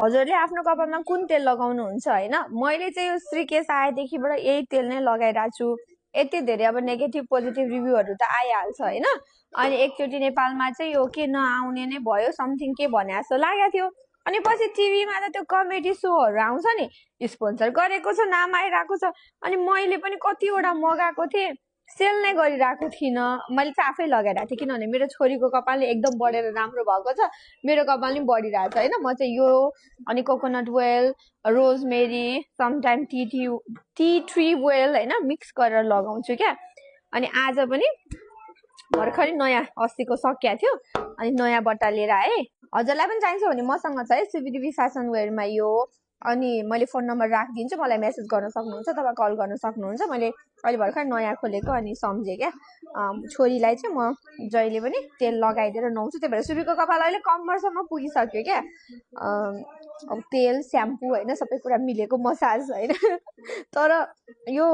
हजुरले आफ्नो कपालमा कुन तेल लगाउनुहुन्छ हैन मैले चाहिँ यो श्रीकेश आएदेखिबाट यही तेल नै लगाइरहेको छु यति धेरै अब नेगेटिभ पोजिटिभ रिभ्यूहरू त आइहाल्छ हैन अनि एकचोटि नेपालमा चाहिँ यो के नआउने नै भयो समथिङ के भने जस्तो लागेको थियो अनि पछि टिभीमा त त्यो कमेडी सोहरू आउँछ नि स्पोन्सर गरेको छ नाम आइरहेको छ अनि मैले पनि कतिवटा मगाएको थिएँ सेल नै गरिरहेको थिइनँ मैले चाहिँ आफै लगाइरहेको थिएँ किनभने मेरो छोरीको कपालले एकदम बढेर राम्रो भएको छ मेरो कपाल पनि बढिरहेको छ हैन म चाहिँ यो अनि coconut oil rosemary sometime tea tree oil हैन मिक्स गरेर लगाउँछु क्या अनि आज पनि भर्खरै नयाँ अस्तिको सकिया थियो अनि नयाँ बट्टा लिएर आएँ हजुरलाई पनि चाहिन्छ भने मसँग छ है सिबिडिबी फ्यासन वेयरमा यो अनि मैले फोन नम्बर राखिदिन्छु मलाई मेसेज गर्न सक्नुहुन्छ तपाईँ कल गर्न सक्नुहुन्छ मैले अहिले भर्खर नयाँ खोलेको अनि सम्झेँ क्या छोरीलाई चाहिँ म जहिले पनि तेल लगाइदिएर नुहाउँछु त्यही भएर सुबीको कपाल अहिले कम्मरसम्म पुगिसक्यो क्या अब तेल स्याम्पू होइन सबै कुरा मिलेको मसाज होइन तर यो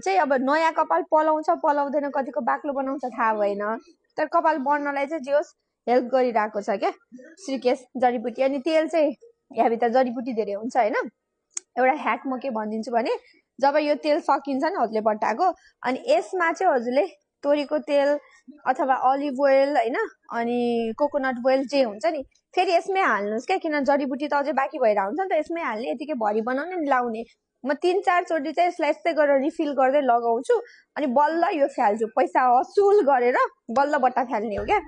चाहिँ अब नयाँ कपाल पलाउँछ पलाउँदैन कतिको बाक्लो बनाउँछ थाहा भएन तर कपाल बढ्नलाई चाहिँ जे होस् हेल्प गरिरहेको छ क्या श्रीकेश जडीबुटी अनि तेल चाहिँ यहाँभित्र जडीबुटी धेरै हुन्छ होइन एउटा ह्याक म के भनिदिन्छु भने जब यो तेल सकिन्छ नि हजुरले बट्टाको अनि यसमा चाहिँ हजुरले तोरीको तेल अथवा अलिभ ओइल होइन अनि कोकोनट ओइल जे हुन्छ नि फेरि यसमै हाल्नुहोस् क्या किन जडीबुटी त अझै बाँकी भएर हुन्छ नि त यसमै हाल्ने यतिकै भरि बनाउने नि लाउने म 3-4 चोटि चाहिँ यसलाई यस्तै गरेर रिफिल गर्दै लगाउँछु अनि बल्ल यो फ्याल्छु पैसा असुल गरेर बल्ल बट्टा फ्याल्ने हो क्या